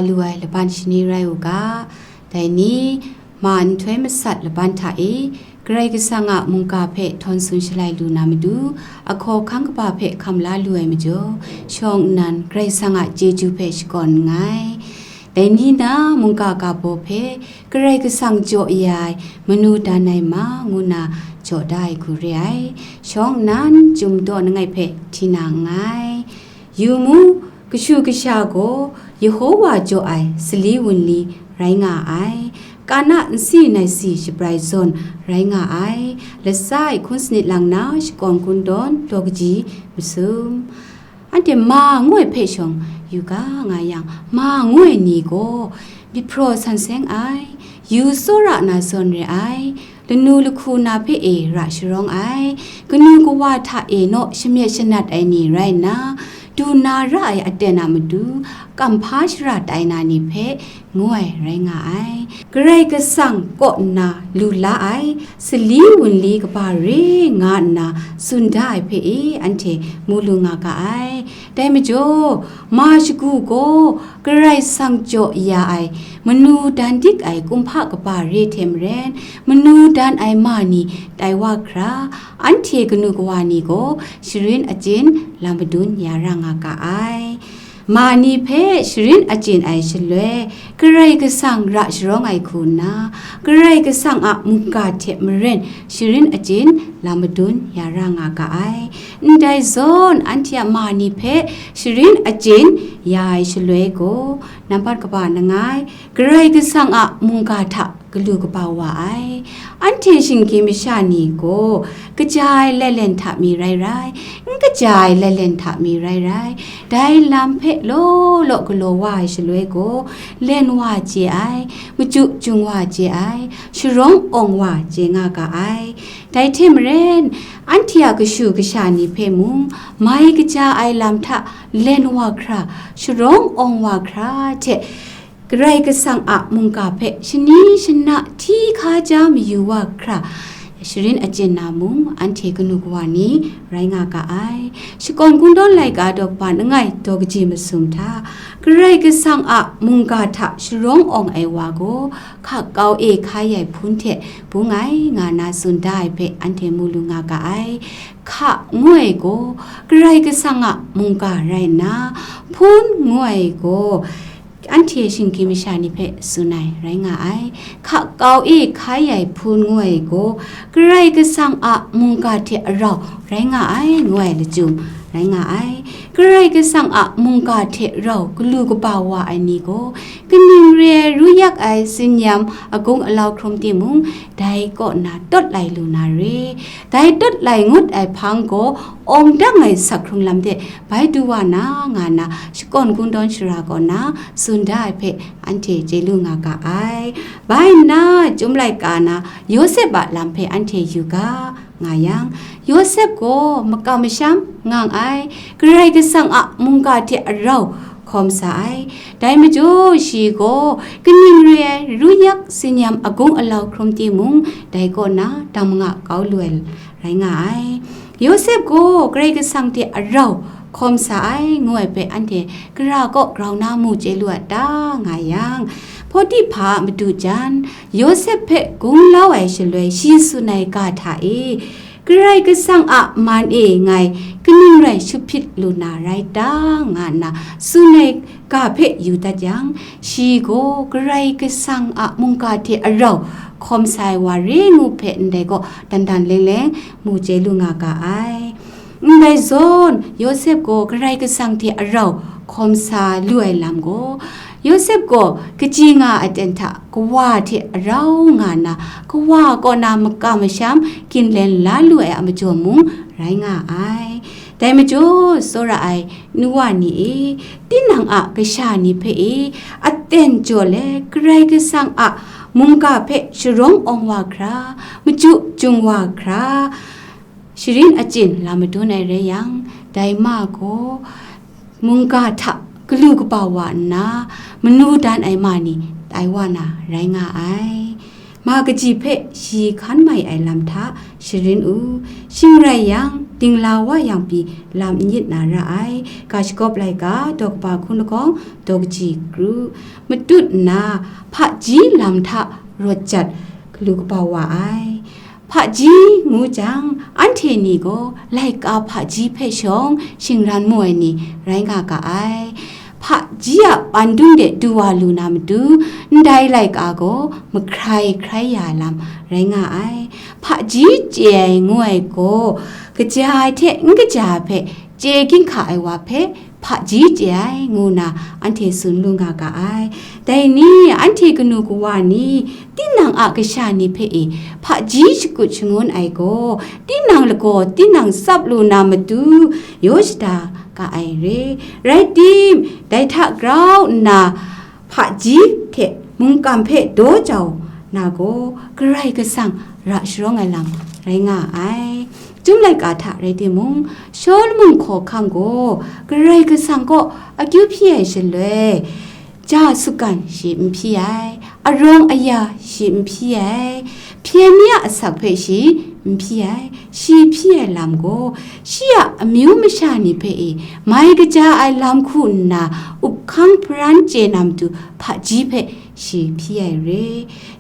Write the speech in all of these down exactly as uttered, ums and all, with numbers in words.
lu ai laban shani rai u ga, dai ni, ma nhtoi masat laban hta e, Karai Kasang a mungga hpe htawn tsun shalai lu na matu, ahkawhkang kaba hpe hkam la lu ai majaw, shawng nnan Karai Kasang a chyeju hpe shakawn nngai. Dai ni na mungga ga baw hpe Karai Kasang jaw ya ai manu dan ai ma ngu na jaw da ai hku re ai. Shawng nnan chyum daw langai hpe hti na nngai. Yu mu, kashu kasha gaw Yehowa jaw ai sali wunli rai nga ai. Kana nsi nai si shabrai zawn rai nga ai. Latsa e hkun sanit lang na shakawn kungdawn daw kaji masum. Anhte ma ngu ai hpe shawng yu ga nga yang, ma ngu ai ni gaw myit hpraw san seng ai, yu tsawra na zawn re ai, lanu lahku na hpe e ra sharawng ai, kanu kawa hta e naw shamyet shanat ai ni rai nna, du na ra ai aten a matu, kamhpa shara tai na ni hpe ngu ai rai nga ai. Karai Kasang kaw nna lu la ai, sali wunli kaba re nga nna tsun da ai hpe e anhte mu lu nga ga ai. Dai majaw, ma shagu gaw Karai Kasang jaw ya ai, manu dan dik ai kumhpa kaba re hte maren, manu dan ai ma ni tai wa hkra, anhte kanu kawa ni gaw sharin achyin lam madun ya ra nga ga ai. Ma ni hpe sharin achyin ai shaloi, Karai Kasang ra sharawng ai hku nna, Karai Kasang a mungga hte maren sharin achyin lam madun ya ra nga ga ai. Ndai zawn, anhte a ma ni hpe sharin achyin ya ai shaloi gaw, nampat kaba langai, Karai Kasang a mungga hta galu kaba wa ai. Anhte shinggyim masha ni gaw, kaja ai laila hta mi rai rai, n kaja ai laila hta mi rai rai, dai lam hpe law law galaw wa ai shaloi gaw, len wa chye ai, machyu chyung wa chye ai, sharawng awng wa chye nga ga ai. Dai hte maren, anhte a kashu kasha ni hpe mung, mai kaja ai lam hta len wa hkra, sharawng awng wa hkra hte, Karai Kasang a mungga hpe shani shana hti hkaja mayu wa hkra, sharin achyin na mung, anhte kanu kawa ni rai nga ga ai. Shakawn Kungdawn laika daw kaba langai daw kaji masum hta, Karai Kasang a mungga hta sharawng awng ai wa gaw, hka kau e hkai ai hpun hte bung ai nga na tsun da ai hpe anhte mu lu nga ga ai. Hka ngu ai gaw, Karai Kasang a mungga rai nna, hpun ngu ai gaw, anhte shinggyim masha ni hpe tsun ai rai nga ai. Hka kau e hkai ai hpun ngu ai gaw, Karai Kasang a mungga hte arau rai nga ai, ngu ai lachyum rai nga ai. Karai Kasang a mungga hte rau galu kaba wa ai ni gaw, kaning re ai ru yak ai tsin-yam agung alau hkrum timung, dai kaw na tawt lai lu na re. Dai tawt lai ngut ai hpang gaw, awng dang ai sak hkrung lam de bai du wa na, nga na, Shakawn Kungdawn shara kaw na tsun da ai hpe anhte chye lu nga ga ai. Bai nna, Chyum laika na Yawsep a lam hpe anhte yu ga, nga yang, Yawsep gaw makam masham ngang ai, Karai Kasang a mungga hte arau hkawm sa ai. Dai majaw, shi gaw kaning re ai ru yak tsin-yam agung alau hkrum timung, dai kaw na dang manga kau lu ai rai nga ai. Yawsep gaw Karai Kasang hte arau hkawm sa ai, ngu ai hpe anhte gara kaw grau na mu chye lu a ta, nga yang, Potiphar a madu jan, Yawsep hpe gunglau ai shaloi shi tsun ai ga hta e, Karai Kasang a man e ngai kaning rai shut hpyit lu na rai ta, nga nna tsun ai ga hpe yu dat yang, shi gaw Karai Kasang a mungga hte arau hkawm sa ai wa re ngu hpe ndai gaw dan dan leng leng mu chye lu nga ga ai. Ndai zawn, Yawsep gaw Karai Kasang hte arau hkawm sa lu ai lam gaw, Yawsep gaw kaji nga aten hta kawa hte arau nga na, kawa kaw na makam masham ginlen la lu ai a majaw mung rai nga ai. Dai majaw, tsawra ai nu wa ni e, tinang a kasha ni hpe e, aten jaw let Karai Kasang a mungga hpe sharawng awng wa hkra, machyu chyung wa hkra, sharin achyin lam madun ai rai yang, dai ma gaw mungga hta galu kaba wa nna, manu dan ai ma ni tai wa na rai nga ai. Ma kaji hpe shi hkan mai ai lam hta sharin u, shing rai yang, dingla wa yang pyi lam n yit na ra ai. Ga shagawp laika, daw kaba hkun lahkawng, daw kaji kru, matut nna, hpaji lam hta rawt jat galu kaba wa ai. Hpaji ngu jang, anhte ni gaw laika hpaji hpe shawng shingran mu ai ni rai nga ga ai. Hpaji a pandung de du wa lu na matu, ndai laika gaw mahkrai hkrai ya ai lam rai nga ai. Hpaji chye ai ngu ai gaw, kaja ai hte n kaja ai hpe chye ginhka ai wa hpe hpaji chye ai, ngu nna anhte tsun lu nga ga ai. Dai ni, anhte kanu kawa ni, tinang a kasha ni hpe e hpaji shakut shangun ai gaw, tinang lagaw tinang tsap lu na matu yaw shada ga ai re. Rai tim, dai hta grau nna, hpaji hte mungkan hpe daw jau na gaw, Karai Kasang ra sharawng ai lam rai nga ai. Chyum laika hta rai timung, Shawlumon hkawhkam gaw Karai Kasang kaw akyu hpyi ai shaloi, ja sukan shi n hpyi ai, arawng aya shi n hpyi ai, hpyen mi a asak hpe shi n hpyi ai, shi hpyi ai lam gaw, shi a amyu masha ni hpe e mai kaja ai lam hku nna, up hkang hparan chye na matu hpaji hpe shi hpyi ai re.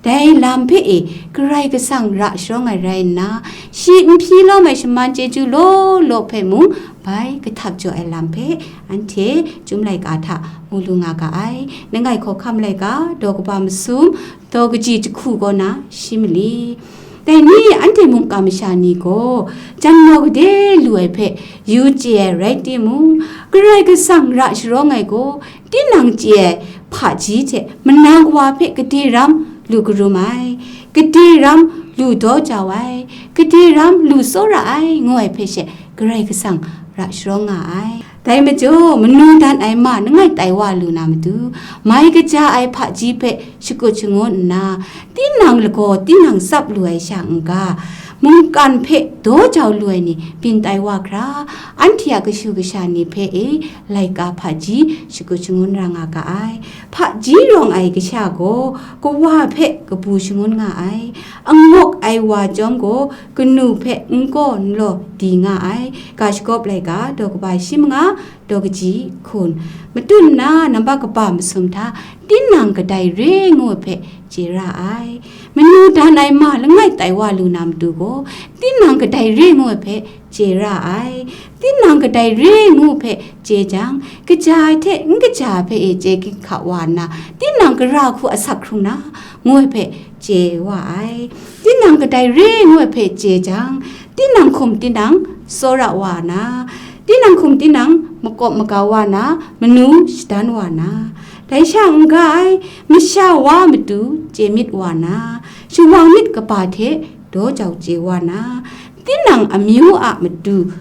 Dai lam hpe e Karai Kasang ra sharawng ai rai nna, shi n hpyi lawm ai shaman chyeju law law hpe mung bai kahtap jaw ai lam hpe anhte Chyum laika hta mu lu nga ga ai. Langai hkawhkam laika, daw kaba masum, daw kaji jahku kaw na shi mali. Dai ni, anhte mungkan masha ni gaw, janmau gade lu ai hpe yu chye ai rai timung, Karai Kasang ra sharawng ai gaw, tinang chye ai hpaji hte manang kawa hpe gade ram lu karum ai, gade ram lu daw jau ai, gade ram lu tsawra ai, ngu ai hpe she Karai Kasang ra sharawng nga ai. Dai majaw, manu dan ai ma langai tai wa lu na matu, mai kaja ai hpaji hpe shakut shangun nna, tinang lagaw tinang tsap lu ai sha n-ga, mungkan hpe daw jau lu ai ni byin tai wa hkra, anhte a kashu kasha ni hpe e laika hpaji shakut shangun ra nga ga ai. Hpaji rawng ai kasha gaw kawa hpe kabu shangun nga ai. Angawk ai wa chyawm gaw kanu hpe n kaw n law di nga ai. Ga shagawp laika, daw kaba shi manga, daw kaji hkun. Matut nna nambat kaba masum hta, tinang kadai re ngu ai hpe chye ra ai. Manu dan ai ma langai tai wa lu na matu gaw, tinang kadai re ngu ai hpe chye ra ai. Tinang kadai re ngu ai hpe chye jang, kaja ai hte n kaja ai hpe e chye ginhka wa nna, tinang gara hku asak hkrung na, ngu ai hpe chye wa ai. Tinang kadai re ngu ai hpe chye jang, tinang hkum tinang tsawra wa na, tinang hkum tinang makawp makau wa na, manu shadan wa na, dai sha n-ga ai, masha wa matu chye myit wa na, shawang myit kaba hte daw jau chye wa na, tinang amyu a matu,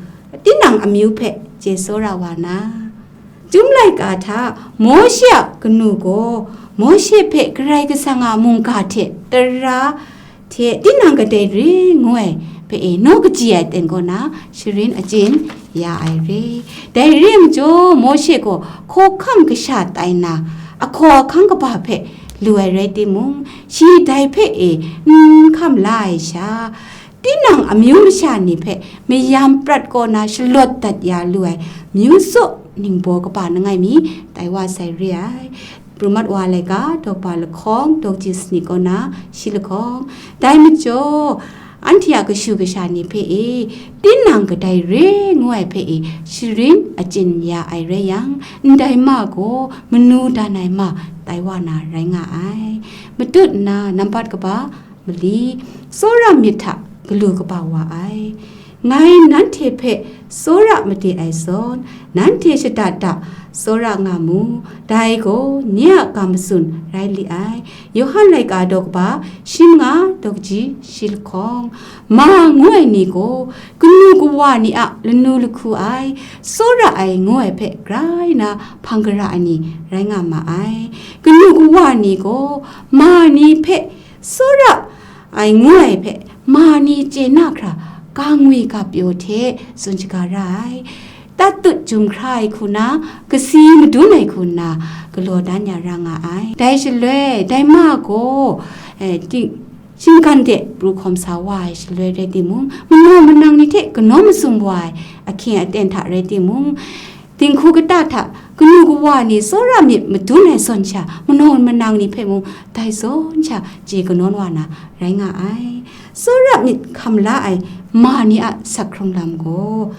tinang amyu hpe chye tsawra wa na. Chyum laika hta Mawshe a kanu gaw, Mawshe hpe Karai Kasang a mungga hte tara hte tinang kadai re ngu ai hpe e naw kaji ai aten kaw na sharin achyin ya ai re. Dai re ai majaw, Mawshe gaw hkawhkam kasha tai nna, ahkaw ahkang kaba hpe lu ai rai timung, shi dai hpe e n hkam la ai sha, tinang amyu masha ni hpe mayam prat kaw na shalawt dat ya lu ai myu tsaw ningbaw kaba langai mi tai wa sai re ai. Prumat wa laika, daw kaba lahkawng, daw kaji sanit kaw na shi lahkawng. Dai majaw, anhte a kashu kasha ni hpe e, tinang kadai re ngu ai hpe e, sharin achyin ya ai rai yang, ndai ma gaw manu dan ai ma tai wa na rai nga ai. Matut nna nambat kaba mali, tsawra myit hta galu kaba wa ai. Ngai nanhte hpe tsawra made ai zawn, nanhte shada da tsawra nga mu, dai gaw nye a ga matsun rai li ai. Yawhan laika daw kaba shi manga, daw kaji shi lahkawng. Ma ngu ai ni gaw, kanu kawa ni a lanu lahku ai, tsawra ai ngu ai hpe grai na hpang gara ai ni rai nga ma ai. Kanu kawa ni gaw, ma ni hpe tsawra ai ngu ai hpe, ma ni chye na hkra, ga ngwi ga pyaw hte tsun shaga ra ai. Tatut jum hkra ai hku na, kasi madun ai hku na, galaw dan ya ra nga ai. Dai shaloi, dai ma gaw, eh, ting-, Shinggan de pru hkawm sa wa ai shaloi rai timung, manaw manang ni hte kanawn masum wa ai ahkying aten hta rai timung, dinghku kata hta kanu kawa ni tsawra myit madun ai zawn sha, manaw manang ni hpe mung dai zawn sha chye kanawn wa na rai nga ai. Tsawra myit hkam la ai ma ni a sak hkrung lam gaw,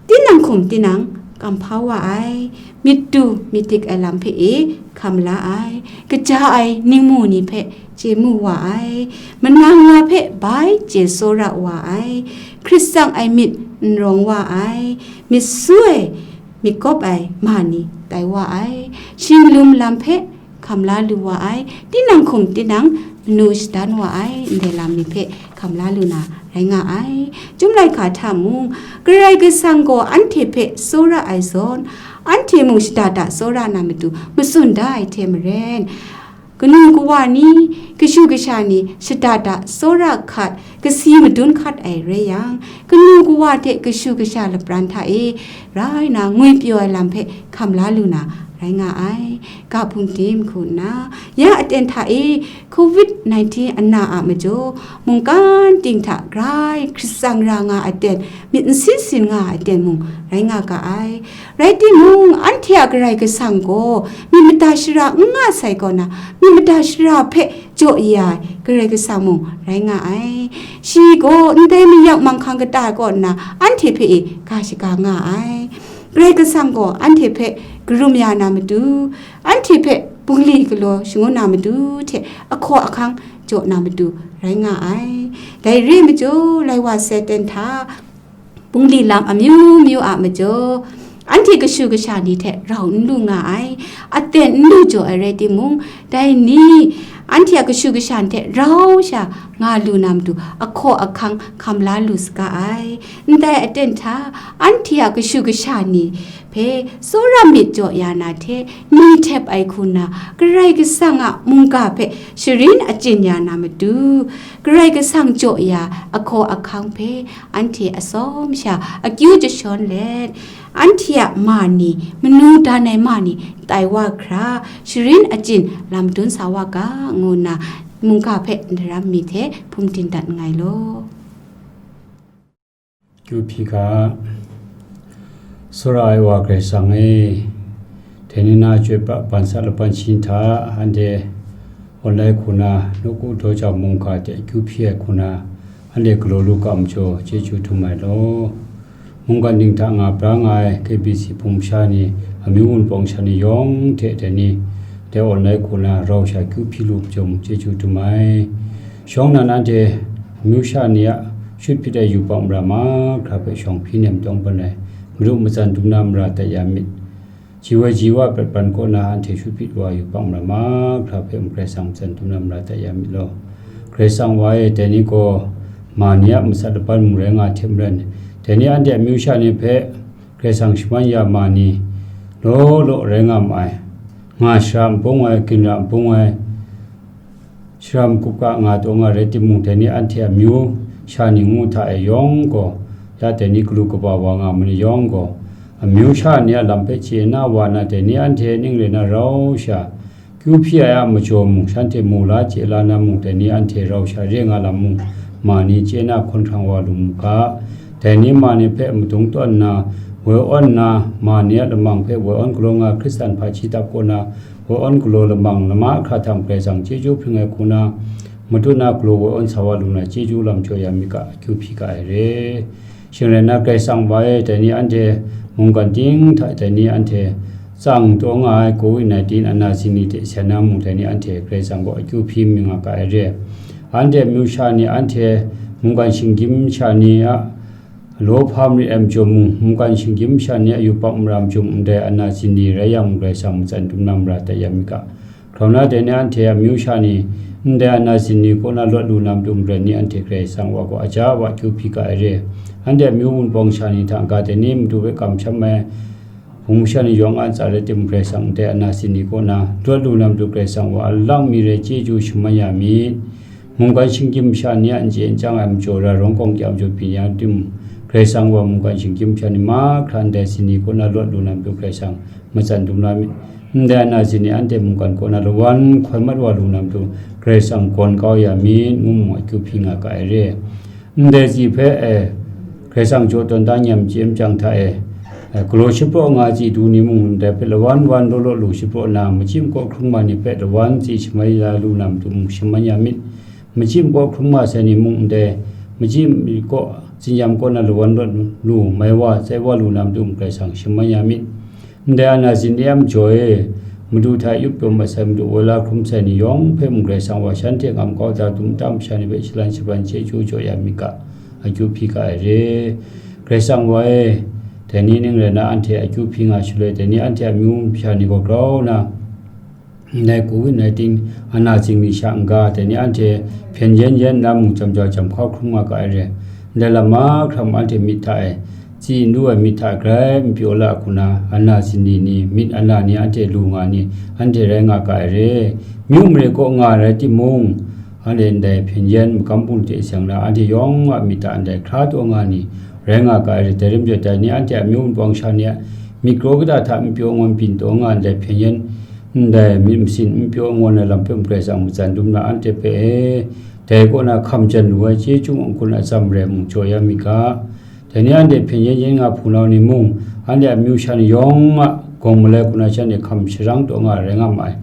tinang hkum tinang kamhpa wa ai, myit du myit dik ai lam hpe e hkam la ai, kaja ai ningmu ni hpe chye mu wa ai, manang wa hpe bai chye tsawra wa ai, hkrit tsang ai myit n rawng wa ai, myit su ai, myit kawp ai ma ni tai wa ai, shinglum lam hpe hkam la lu wa ai, tinang hkum tinang manu shadan wa ai, ndai lam ni hpe hkam la lu na rai nga ai. Chyum laika hta mung, Karai Kasang gaw anhte hpe tsawra ai zawn, anhte mung shada da tsawra na matu matsun da ai hte maren, kanu kawa ni, kashu kasha ni shada da tsawra hkat, kasi madun hkat ai rai yang, kanu kawa hte kashu kasha lapran hta e rai na ngwi pyaw ai lam hpe hkam la lu na rai nga ai. Ga hpung tim hku nna, ya aten hta e covid nineteen ana a majaw, mungkan ting hta grai hkrit tsang ra nga aten, myit n sin sin nga aten mung rai nga ga ai. Rai timung, anhte a Karai Kasang gaw myit mada shara n nga sai kaw na, myit mada shara hpe jaw ya ai Karai Kasang mung rai nga ai. Shi gaw ndai mayak manghkang kata kaw nna anhte hpe e ga shaga nga ai. Karai Kasang gaw anhte hpe karum ya na matu, anhte hpe bungli galaw shangun na matu hte ahkaw ahkang jaw na matu rai nga ai. Dai re ai majaw, lai wa sai ten hta, bungli lam amyu myu a majaw, anhte kashu kasha ni hte rau n lu nga ai, aten n lu jaw ai rai timung, dai ni anhte a kashu kasha ni hte rau sha nga lu na matu ahkaw ahkang hkam la lu saga ai. Ndai aten hta, anhte a kashu kasha ni hpe tsawra myit jaw ya na hte, ni htep ai hku na, Karai Kasang a mungga hpe sharin achyin ya na matu, Karai Kasang jaw ya ahkaw ahkang hpe anhte atsawm sha akyu jashawn let, anhte a ma ni, manu dan ai ma ni tai wa hkra, sharin achyin lam dun sa wa ga, ngu nna mungga hpe ndaram mi hte hpung din dat nngai law. Kyu hpyi ga, tsawra ai wa Karai Kasang e, dai ni na chyoi pra ban sa laban shi hta, anhte online hku na, nawku daw jau mungga de kyu hpyi ai hku na, anhte galaw lu ga majaw, chyeju dum ai law. Mungkan ting hta nga pra nga ai K B C hpung masha ni, amyu wunpawng sha ni yawng hte dai ni, dai online hku na rau sha kyu hpyi lu majaw mung chyeju dum ai. Shawng nnan anhte amyu sha ni a shut hpyit ai yubak mara mahkra hpe shawng hpyi nem tawng ban ai, Madu matsan dum na mara tai ya myit. Ji wai ji wa prat ban kaw na anhte shut hpyit wa yubak mara mahkra hpe mung Karai Kasang matsan dum na mara tai ya myit law. Karai Kasang wa e, dai ni gaw ma ni a masat laban mung rai nga hte maren, dai ni anhte amyu sha ni hpe Karai Kasang shaman ya ma ni law law rai nga ma ai. Nga shara n bung ai, ginra n bung ai, shara magup ga nga taw nga rai timung, dai ni anhte amyu sha ni ngu hta e yawng gaw, ya dai ni galu kaba wa nga ma ni yawng gaw, amyu sha ni a lam hpe chye na wa na, dai ni anhte ning rai na rau sha, kyu hpyi ai a majaw mung, shanhte mu la chye la na mung, dai ni anhte rau sha re nga lam mung, ma ni chye na hkawn hkrang wa lu mu ga. Dai ni ma ni hpe madung tawn nna, woi awn nna, ma ni a lamang hpe woi awn galaw nga Hkristan hpaji dap kaw na, woi awn galaw lamang na mahkra hta mung Karai Kasang chyeju hpring ai hku na, Madu na galaw woi awn sa wa lu na chyeju lam jaw ya myit ga, akyu hpyi ga ai re. Shing rai nna, Karai Kasang wa e, dai ni anhte mungkan ting hta dai ni anhte tsang taw nga ai covid nineteen ana sini hte seng na mung, dai ni anhte Karai Kasang gaw akyu hpyi mi nga ga ai re. Anhte amyu sha ni, anhte mungkan shinggyim sha ni a law hpa marit ai majaw mung, mungkan shinggyim sha ni a yubak mara majaw mung, ndai ana sini rai yang mung, Karai Kasang matsan dum na mara tai ya myit ga. Hkau na dai ni anhte amyu sha ni, ndai ana sini kaw na lawt lu na matu maren ni anhte Karai Kasang wa gaw aja wa akyu hpyi ga ai re. Anhte amyu wunpawng sha ni hta ga dai ni matu hpe kamsham ai hpung masha ni yawng a ntsa rai timung, Karai Kasang ndai ana sini kaw na lawt lu na matu Karai Kasang wa a lang mi rai chyeju shaman ya myit. Mungkan shinggyim masha ni a n chye n chyang ai majaw, ra rawng kawng kya majaw byin ya timung, Karai Kasang wa mungkan shinggyim masha ni mahkra ndai sini kaw na lawt lu na matu Karai Kasang matsan dum la myit. Ndai ana zin ni anhte mungkan kaw na lawan hkoi mat wa lu na matu, Karai Kasang gawn kau ya myit, ngu mu akyu hpyi nga ga ai re. Ndai tsi hpe, e, Karai Kasang jaw tawn da nyam chye machyang hta e, e, galaw shapraw nga tsi du ni mung, ndai hpe lawan wan law law lu shapraw na, machyi makaw hkrung ma ni hpe lawan tsi shamai ya lu na matu mung shaman ya myit. Machyi makaw hkrung ma sai ni mung ndai, machyi makaw tsinyam kaw na lawan rawt lu, mai wa, tsai wa lu na matu mung Karai Kasang shaman ya myit. Ndai ana zin ni a majaw e, Madu hta yup pyaw mat sai, Madu woi la hkrum sai ni yawng hpe mung Karai Kasang wa shanhte ngam kau da dum tam sha ni hpe shalan shaban chyeju jaw ya myit ga, akyu hpyi ga ai re. Karai Kasang wa e, dai ni ning rai na anhte akyu hpyi nga shaloi, dai ni anhte amyu masha ni gaw grau na, ndai covid nineteen ana zing ni sha n-ga, dai ni anhte hpyen yen yen na mung jam jau jam hkau hkrum nga ga ai re. Ndai lam mahkra mung anhte myit hta e, tsi n lu ai myit hta grai n pyaw la hku na, ana zin ni ni, myit ana ni anhte lu nga ni, anhte rai nga ga ai re. Myu mare kaw nga rai timung, anhte ndai hpyen yen magam bungli hte seng na, anhte yawng a myit hta ndai hkra taw nga ni, rai nga ga ai re. Dai rim jaw, dai ni anhte a myu npawng sha ni a myit kraw kata hta n pyaw ngawn byin taw nga ndai hpyen yen, ndai myit masin n pyaw ngawn ai lam hpe mung Karai Kasang matsan dum na anhte hpe e, dai kaw na hkam jan lu ai chyeju n-gun atsam rai mung jaw ya myit ga. Dai ni anhte hpyen yen yen nga hpunau ni mung, anhte a myu sha ni yawng a gawng malai hku na sha ni hkam sharang taw nga rai nga ma ai.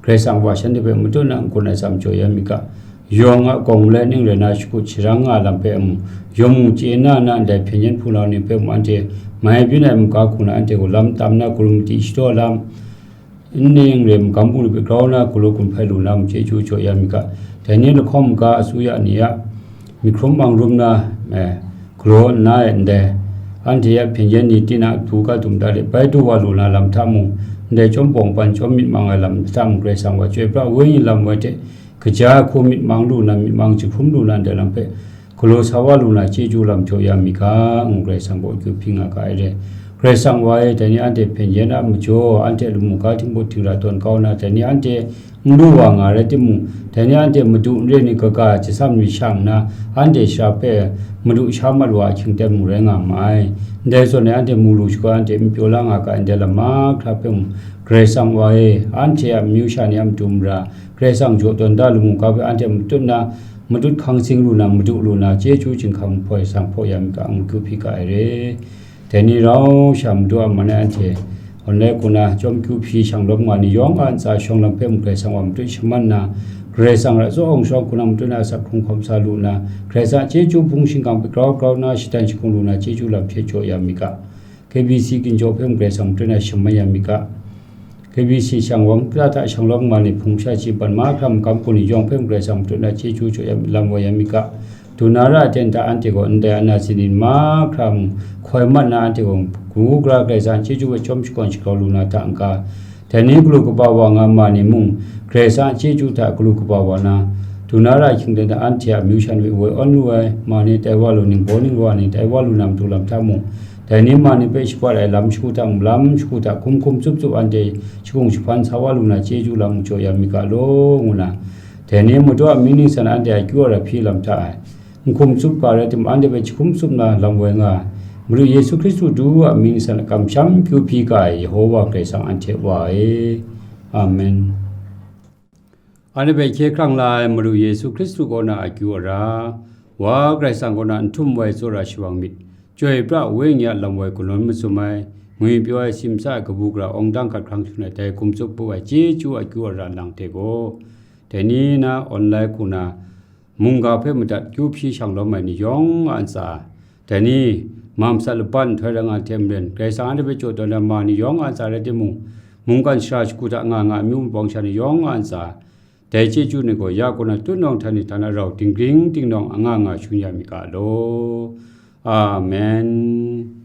Karai Kasang wa shanhte hpe matut na n-gun atsam jaw ya myit ga. Yawng a gawng malai ning rai na shakut sharang nga lam hpe mung, yawng mung chye na na ndai hpyen yen hpunau ni hpe mung anhte mai byin ai maga hku na anhte gaw lam tam na, gulum madi shadaw lam, n ning re magam bungli hpe grau na, galaw gun hpai lu na mung chyeju jaw ya myit ga. Dai ni lahkawng maga asuya ni a myit hkrum mang rum na, e, galaw nna e ndai, anhte a hpyen yen ni tinang du ga dum da de, bai du wa lu na lam hta mung, ndai chyawm bawng pan chyawm myit mang ai lam hta mung, Karai Kasang wa Chyoi pra Wenyi lam woi hte kaja ai hku myit mang lu na, myit mang jahkrum lu na, ndai lam hpe galaw sa wa lu na, chyeju lam jaw ya myit ga, ngu Karai Kasang gaw akyu hpyi nga ga ai re. Karai Kasang wa e, dai ni anhte hpyen yen a majaw, anhte a lamu ga htingbu htingra tawn kau na, dai ni anhte n lu wa nga rai timung, dai ni anhte madu n re ni kaga jasam ni shang nna, anhte sha hpe madu sha mat wa ahkying ten mung rai nga ma ai. Ndai zawn e anhte mu lu shaga anhte n pyaw la nga ga ai, ndai lam mahkra hpe mung Karai Kasang wa e, anhte a amyu sha ni a matu mara, Karai Kasang jaw tawn da lamu ga hpe anhte matut na, matut hkang sing lu na, madu lu na, chyeju chyinghkam hpoi sang hpaw ya myit ga, ngu akyu hpyi ga ai re. Dai ni rau sha Madu a man e anhte online hku na chyawm kyu hpyi shang lawm nga ni yawng a ntsa shawng lam hpe mung Karai Kasang wa matut shaman na, Karai Kasang ra tsaw hkawng shawng hku na matut na asak hkrung hkawm sa lu na, Karai Kasang a chyeju hpung shingkang hpe grau grau na shadan shagung lu na chyeju lam hte jaw ya myit ga. K B C ginjaw hpe mung Karai Kasang matut na shaman ya myit ga. K B C shang wang kata hta shang lawm nga ni hpung sha shi ban mahkra magam hku ni yawng hpe mung Karai Kasang matut na chyeju jaw ya lam woi ya myit ga. Du na ra ai ten hta anhte gaw ndai ana zin ni mahkra mung hkoi mat na anhte gaw, kabu gara Karai Kasang chyeju hpe chyawm shakawn shagrau lu na hta n-ga, dai ni galu kaba wa nga ma ni mung, Karai Kasang chyeju hta galu kaba wa na, du na ra ai hkying ten hta anhte a amyu sha ni hpe woi awn lu ai ma ni tai wa lu, ningbaw ningwa ni tai wa lu na matu lam hta mung, dai ni ma ni hpe shapat ai lam shagu hta mung, lam shagu hta hkum hkum tsup tsup anhte shagung jahpan sa wa lu na chyeju lam mung jaw ya myit ga law, ngu na, dai ni Madu a mying ningsang anhte a akyu ara hpyi lam hta e, n hkum tsup ga rai timung, anhte hpe jahkum tsup na lam woi nga ai. Madu Yesu Hkristu du a mying ningsang a kamsham kyu hpyi ga ai Yehowa Karai Kasang anhte Wa e. Amen. Anhte hpe hkye hkrang la ai Madu Yesu Hkristu kaw na akyu ara, Wa Karai Kasang kaw na n htum wai tsawra shawang myit, Chyoi pra Wenyi a lam woi kanawn mazum ai, ngwipyaw ai simsa ai kabu gara awng dang hkat hkrang shangun ai dai hkum tsup bu ai chyeju akyu ara nang hte gaw, dai ni na online hku na, mungga hpe madat kyu hpyi shang lawm ai ni yawng a ntsa, dai ni, ma matsat laban nhtoi rai nga hte maren, Karai Kasang anhte hpe jaw tawn ai ma ni yawng a ntsa rai timung, mungkan shara shagu hta nga nga ai myu mabawng sha ni yawng a ntsa, dai chyeju ni gaw ya kaw na tutnawng hta ni hta na rau dinggring dingnawng anga nga shangun ya myit ga law. Amen.